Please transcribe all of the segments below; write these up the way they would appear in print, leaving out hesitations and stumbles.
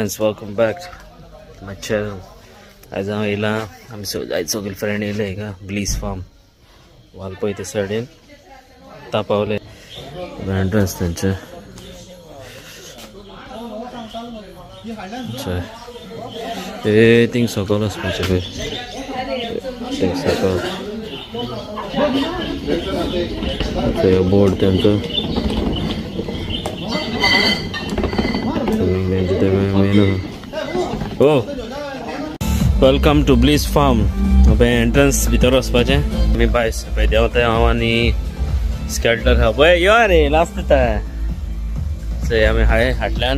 Friends, welcome back to my channel. आयज हांव येयला आमी आयज सगळे फ्रेंड येयले हिंगा ब्लीस फार्म वालपय ते सायडीन आतां पावले. एंट्रन्स तेंचे ए थिंग सकयल वचपाचें पळय, थिंग सकयल बोर्ड तेंचो. Oh, welcome to Bliss Farm. Entrance भितर वचपाचें. आमी भायर पळय देंवताय हांव आनी स्केल्टर आहा पळय. यो रे लास्ट दिता सो आमी हाय हाटल्यान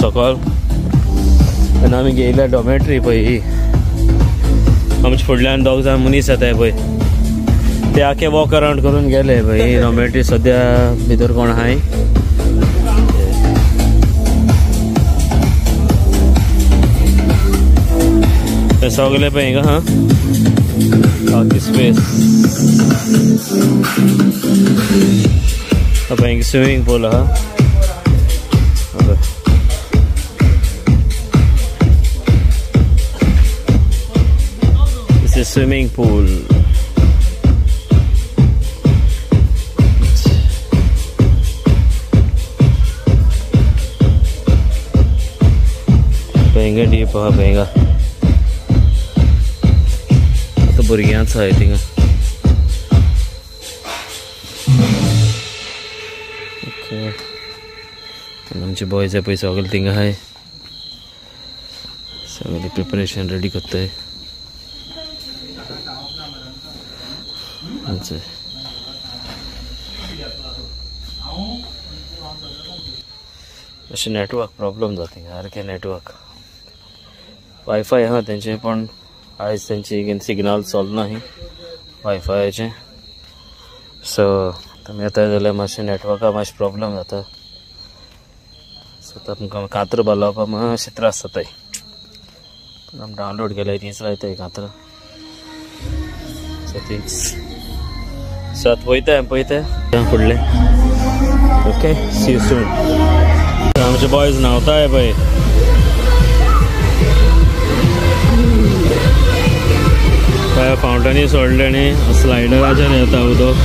सकयल आनी आमी घेयल्या डॉमेट्री पळय ही. आमच्या फुडल्यान दोग जाण मनीस येताय पळय, ते आखे वॉक अरावंड करून गेले पळय. ही डॉमेट्री सद्या भितर कोण आहाय. सगळे पळय हिंगा हा बाकी स्पेस. पळय हिंगा स्विमींग पूल आहा. This is swimming pool. पळय हिंगा डीप आहा पळय हिंगा. आतां भुरग्यांच आहाय थिंगा. ओके, आमचे बॉयज पळय सगळे थिंगा आहाय, सगळे प्रिपरेशन रेडी करताय. अशें नेटवर्क प्रॉब्लम जाता सारकें. नेटवर्क वायफाय आहा तेंचें, पण आयज तेंची सिग्नल चलना ही वायफायाचें. सो तुमी येता जाल्यार मातशें नेटवर्का मातशें प्रॉब्लम जाता. सो तुमकां कांत्र बालोवपाक मातशें त्रास जाताय. पण आमी डावनलोड केल्यार तींच लायताय कांत्र. सो तीच सो आतां पळयता पळयता फुडलें. Okay, see you soon. आमचे बॉयज न्हांवताय पळय. पळय फावंटनी सोडलें न्ही, स्लायडराचेर येता उदक.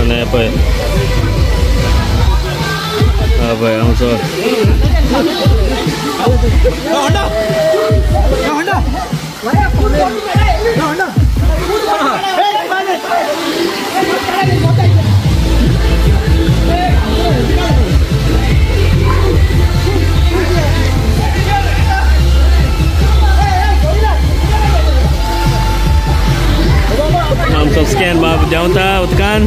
आनी पळय हा पळय आमचो आमचो स्कॅन बाब देंवता उदकान.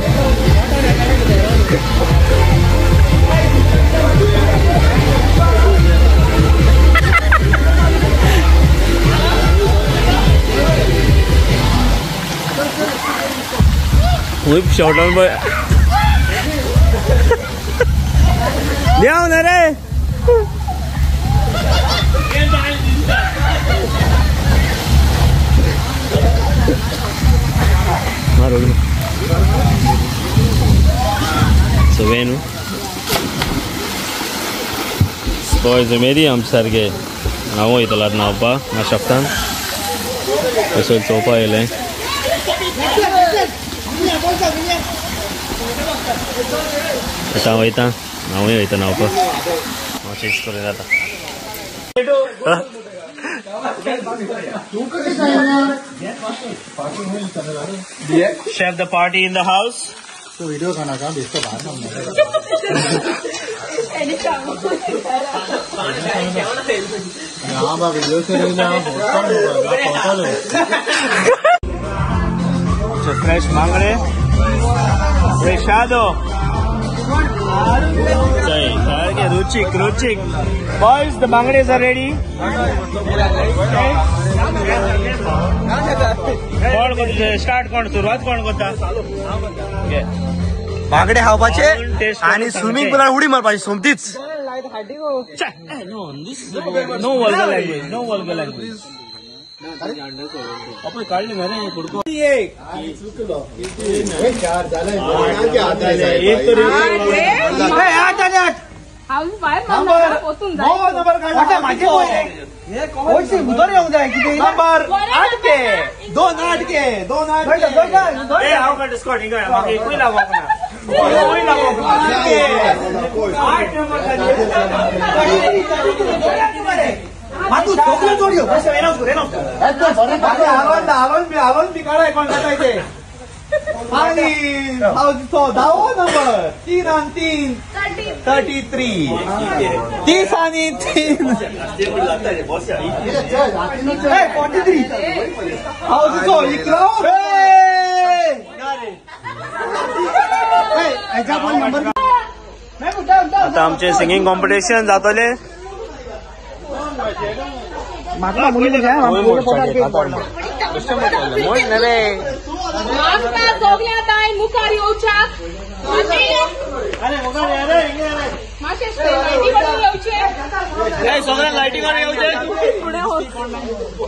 खूब शॉर्टान पळय देंव ना रे. सो वेनू बॉयज उमेदी आमचे सारके न्हांव वयतलो आतां न्हांवपाक मातशें शकता. तसो चोवपा येयलें. आतां वयता हांवूय वयता न्हांवपाक. हांव चेंज करून जाता. Chef the party in the house. तो वीडियो खाना का बेचते बाहर ना. यहाँ बा वीडियो से लेना होटल है. फ्रेश बांगड़े रेशादो रुचिक रुचिक. Boys, the bangdes are ready. कोण करता स्टार्ट? कोण सुरवात कोण करता? बांगडे खावपाचे आनी स्विमिंग पुलार उडी मारपाची सोमतीच. No vulgar language, no vulgar language. आपण काढले ना रे कुडको. एक number number number 8 K 2 8 K 2 8 K. हांव काडटा स्कॉट हिंगा म्हाका एकूय लागोंक ना. आणि धावो नंबर 3 आणि 3 33 30 आणि 3 43. हावजीचो 11. आता आमचे सिंगिंग कॉम्पिटिशन जातले.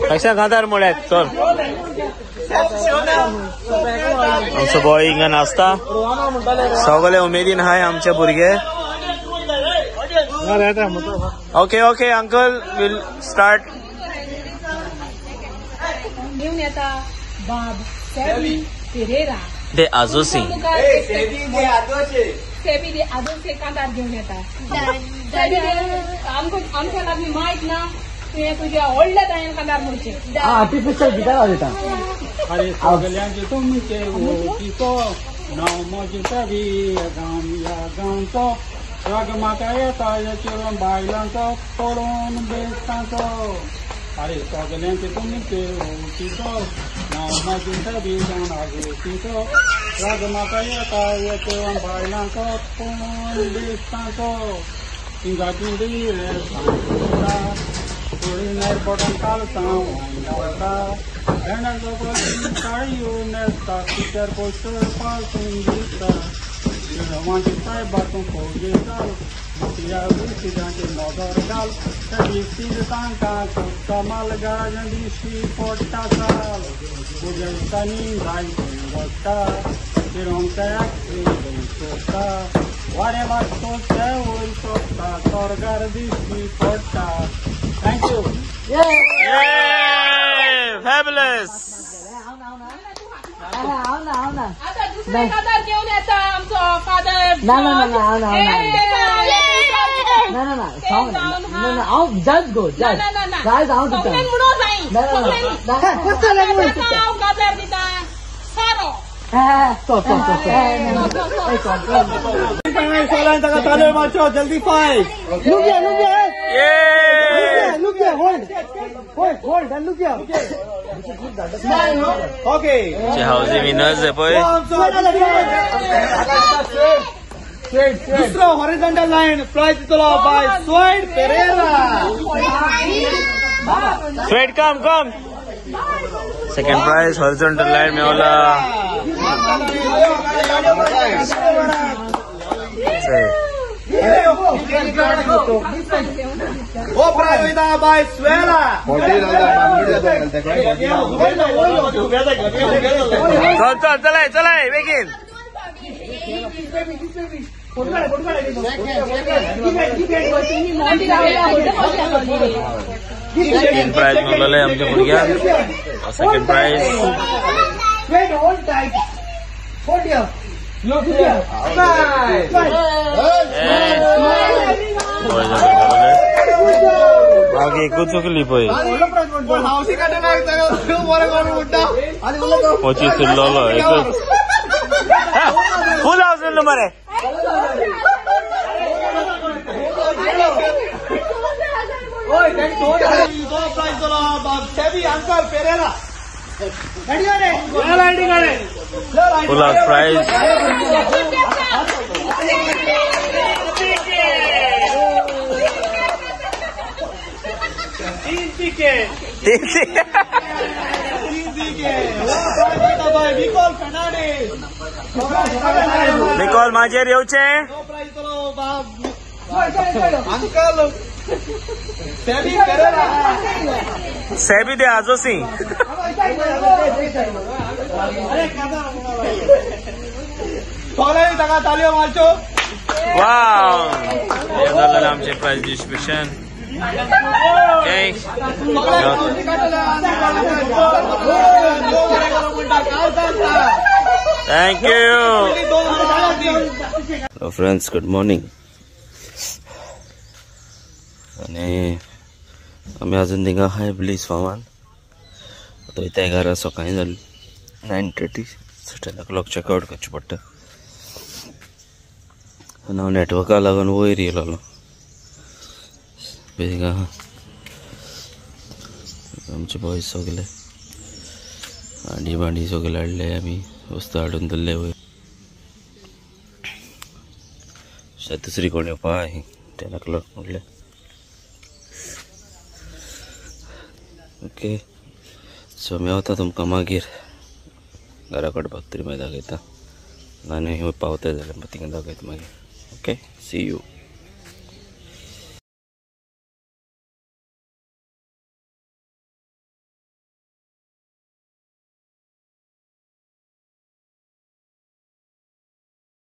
कशा खातार म्हळ्यार चल आमचो बॉय हिंगा नाचता. सगळे उमेदीन हाय आमचे भुरगे. Okay okay uncle will start. घेऊन येता बाब सेबी पेरेरा दे आजोसी. सेबी दे आजोसे कांतार घेऊन येता. आमच्या लागली मायक ना तुवें तुज्या व्हडल्या तायन कांतार म्हणचे. आर्टिफिशियल गिटार वाजयता. अरे सगळ्यांचे तुमचे वळखीचो नांव म्हजें सेबी गांव ह्या गांवचो राग म्हाका येता चेडून बायलांचो पळोवन बेस्तांचो. अरे सगळ्यांचे तुमचे वळखीचो नांव म्हजें सेबी गांव आजोसीचो राग म्हाका येता चेडून बायलांचो पळोवन बेस्तांचो. थिंगा किंदी रे सांगता थोडी नेर बटन कालसांव वांयता भेंडाचो काळयो नेसता टिचर पोस्टर पासून दिता चेडवांचे सायबा तूं फौजे चाल मोतया गुरखिजांचे नदर घाल त्या तांकां कमाल गाराजां दिश्टी पडटा चाल पुजेवतानी जाय थंय वता चेडवांक सोदता वारें वाजतो तेवूय सोदता स्वर्गार दिश्टी पडटा. Thank you. Fabulous. आता दुसरे कांतार घेऊन येता आमचो फादर. ना ना ना ना ना ना ना ना हांव जज गो जज जज हांव दिता. म्हणून जाय हांव कांतार दिता सारो. जल्दी five. Look here, look here. Look here, hold. Hold, hold, and look here. Okay. हावजी विनर्स आहे पळय. दुसरो हॉरिझॉन्टल लाईन प्राइज दितलो by Swayed Pereira. Swayed come come. Second prize horizontal line मेवला. हो प्राइज वयता बाय स्वेला. चल चल चलाय चलाय बेगीन. तीन प्राइज मेळलेले आमच्या भुरग्यांक. Second prize. बाकी एकूच चुकली पळय. 25 उरलेलो एकूच. फूल हाऊस उरलो मरे. Full house prize. Nicole माजेर येवचे. अंकल सेबी पेरेरा. सेबी दे आजोसी. ताका तालयो मारच्यो. वाव. जालें आमचें prize distribution. Okay, thank you. Hello friends, good morning. आनी आमी अजून थिंगा आहाय ब्लीस फार्मान. आतां वयता 11 सकाळीं जाली, 9:30. सो 10 o'clock checkout करचें पडटा. आनी हांव नेटवर्का लागून वयर येयलो. थिंगा आमचे बॉयज सगळे हांडी बांडी सगळे हाडले आमी, वस्तू हाडून दवरले वयर. दुसरी कोण येवपा 10 o'clock म्हणलें. ओके, सो मेवता तुमकां मागीर घरा कडेन पावतरी मागीर दाखयता. आनी पावता जाल्यार थिंगा दाखयता मागीर. Okay, see you.